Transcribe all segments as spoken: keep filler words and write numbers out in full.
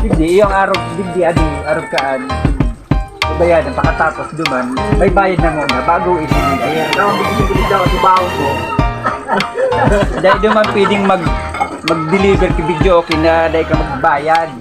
Hindi, yung arog, hindi, ano, arog kaan. Bayadan, pakatapos duman, may bayad na muna bago i-deliver. Ikaw ang bibigyan ko daw, trabaho ko. Dahil duman pwedeng mag, mag-deliver ki video, okay na, dahil ka magbayad.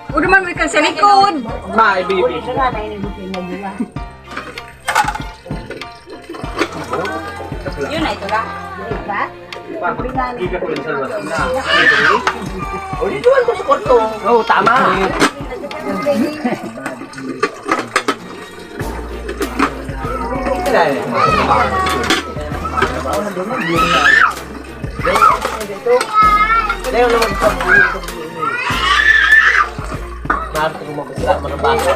O naman, may kang sa likod. Ma, ibibi. Yun na, ito lang. Diba? Giga ko lang sa luwas na. O, dito ko sa kwarto. Oo, tama. Dito na eh. Dito. Dito naman sa buhay. Narito ko magbasa, manabasa.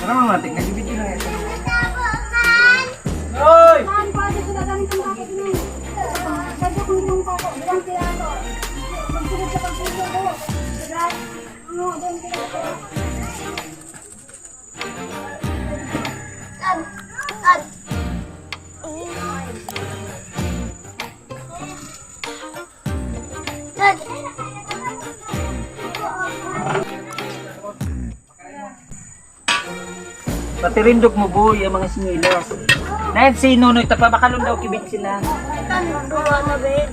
Ano nga, tignan yung video na yan. Hoy! Patirindog mo, boy, ang mga sinilas. Nayan si Nonoy Tapa, baka lun daw kibit sila. Tan, duwa na, be.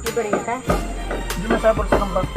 Iba rin ka? Hindi masabot sa kambal.